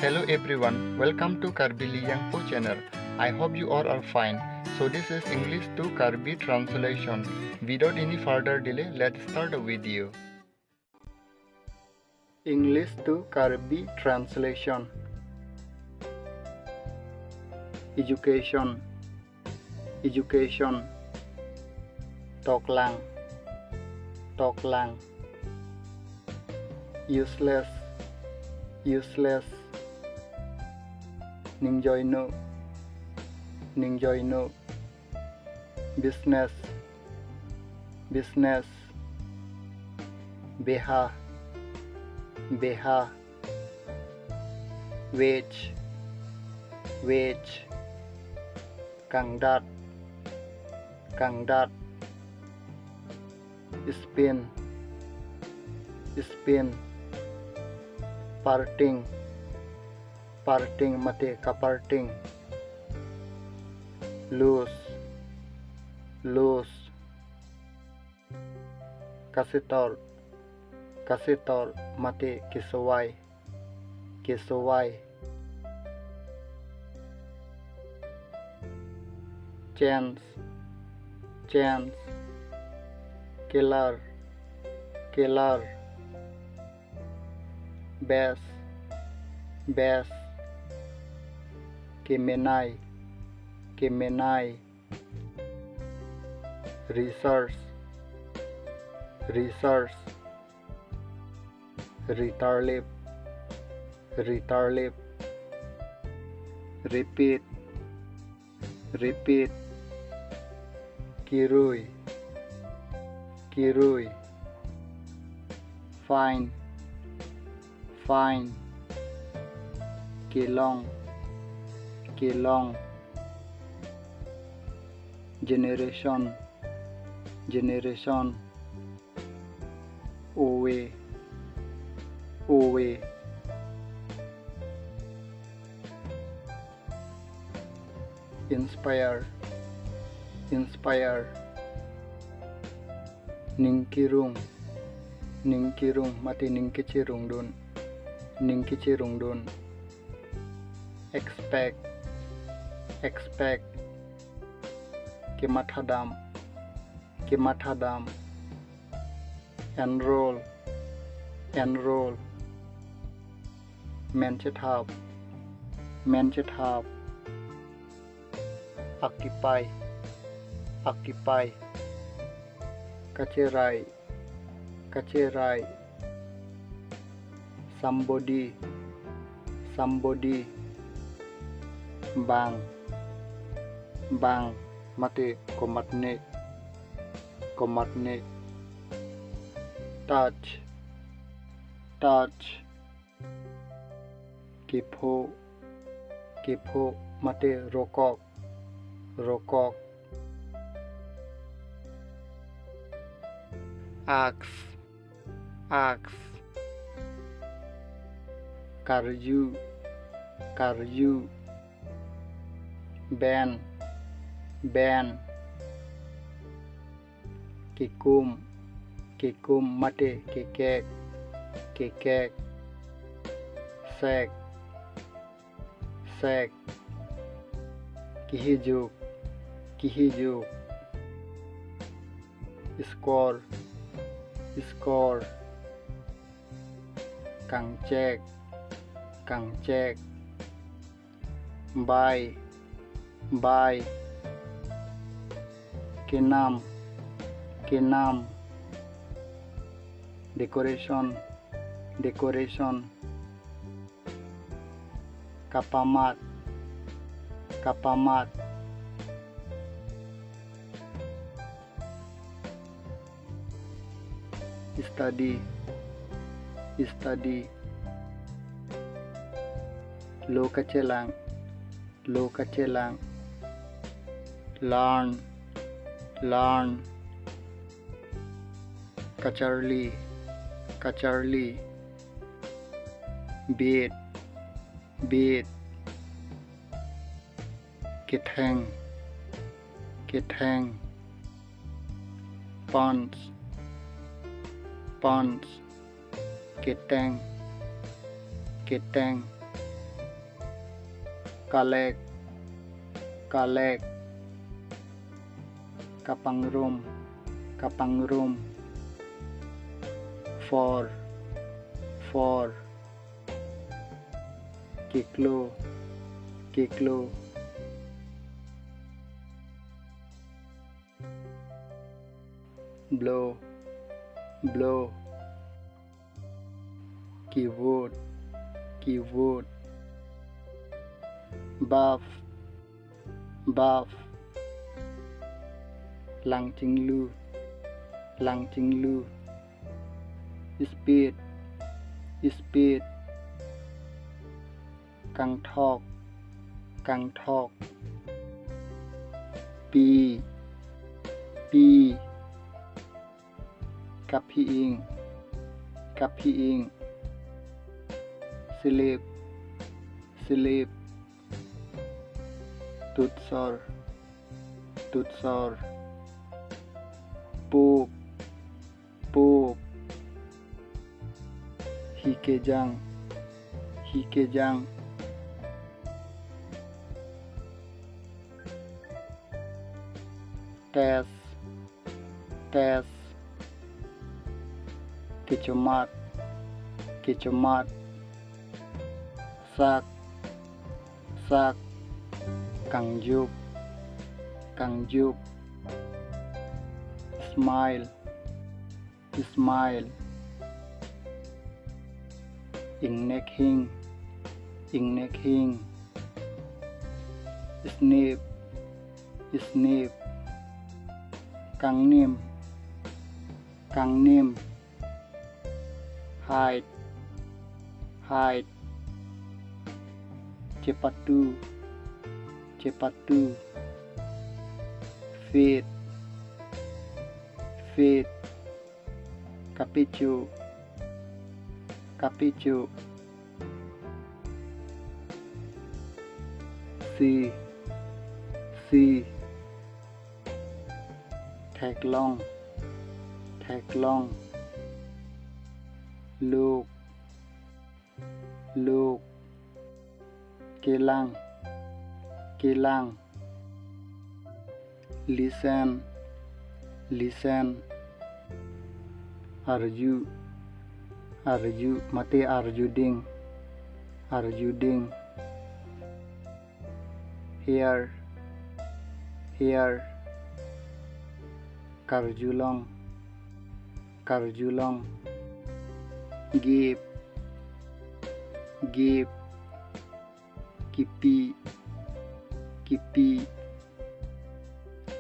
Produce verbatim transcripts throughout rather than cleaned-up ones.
Hello everyone, welcome to Karbi Liyangpo channel. I hope you all are fine. So this is English to Karbi translation. Without any further delay, let's start the video. English to Karbi translation. Education. Education. Toklang. Toklang. Useless. Useless. Ningjoino. Ningjoino. Business. Business. Beha. Beha. Wage. Wage. Kangdat. Kangdat. Spin. Spin. Parting. Parting mate kaparting. Lose. Lose. Kasetor. Kasetor mate kesovai. Kesovai. Chance. Chance. Kelar. Kelar. Best. Best. Kemenai. Kemenai. Research. Research. Ritarlip. Ritarlip. Repeat. Repeat. Kirui. Kirui. Fine. Fine. Kelong. Kelong. Generation. Generation. Ove. Ove. Inspire. Inspire. Ningkirung. Ningkirung mate ningkechirungdun. Ningkechirungdun. Expect. Expect. Kemathadam. Kemathadam. Enroll. Enroll. Menchethap. Menchethap. Occupy. Occupy. Kacherai. Kacherai. Somebody. Somebody. Bang. Bang mate komatne. Komatne. Touch. Touch. Kepho. Kepho mate rokok. Rokok. Axe. Axe. Karju. Karju. Ben. Ben. Kekum. Kekum mate kekek. Kekek. Sek. Sek. Kehijuk. Kehijuk. Score. Score. Kangchek. Kangchek. Bai. Bai. Kenam. Kenam. Decoration. Decoration. Kapamat. Kapamat. Study. Study. Lo kachelang. Lo kachelang. Learn. Learn. Kacharli. Kacharli. Beat. Beat. Ketheng. Ketheng. Punch. Punch. Keteng. Keteng. Kalek, kalek. Kapangrum, kapangrum. For, for. Keklo, keklo. Blo, blo. Kevot, kevot. Baf, baf. Langchinglu, langchinglu. Spit, spit. Kangthok, kangthok. Pi, pi. Kaphi-ing, kaphi-ing. Silip, silip. Tutsor, tutsor. Pup, pup. Hikejang, hikejang. Tes, tes. Kechomat, kechomat. Sak, sak. Kangjuk, kangjuk. Smile, smile. Ingnekhing, ingnekhing. Snip, snip. Kangnim, kangnim. Hide, hide. Chepatu, chepatu. Fit, fit. Kapecho, kapecho. Si, si. Theklong, theklong. Luk, luk. Kelang, kelang. Listen, listen. Arju, arju. Mate arjuding, arjuding. Here, here. Karjulong, karjulong. Give, give. Kipi, kipi.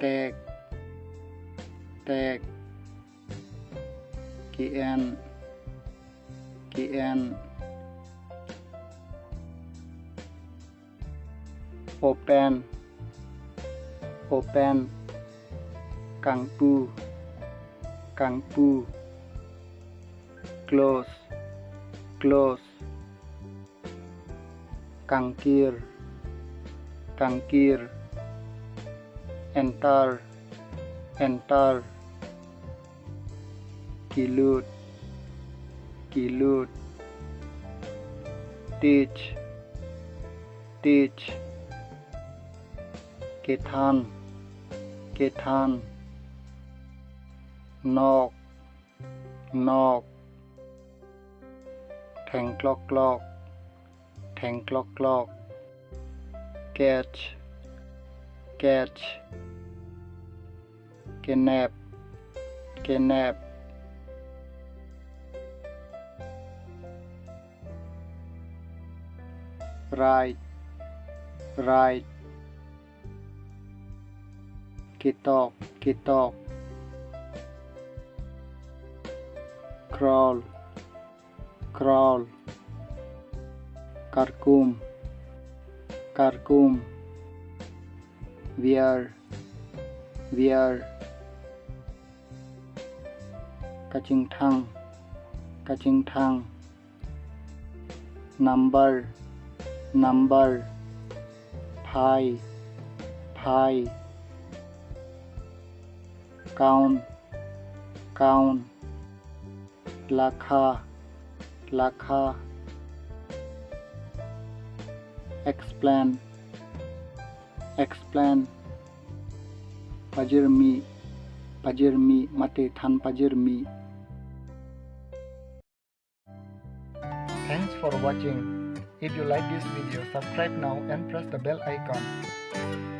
Tek, tek. Ke-en, ke-en. Open, open. Kangpu, kangpu. Close, close. Kangkir, kangkir. Enter, enter. Kilut, kilut. Teach, teach. Kethan, kethan. Nok, nok. Thengkloklok, thengkloklok. Catch, catch. Kenep, kenep. Ride, ride. Ketok, ketok. Crawl, crawl. Karkum, karkum. Wear, wear. Kachingthang, kachingthang. Number, number. Phai, phai. Count, count. Lakha, lakha. Explain, explain, pajirmi, pajirmi mate than pajirmi. Thanks for watching. If you like this video, subscribe now and press the bell icon.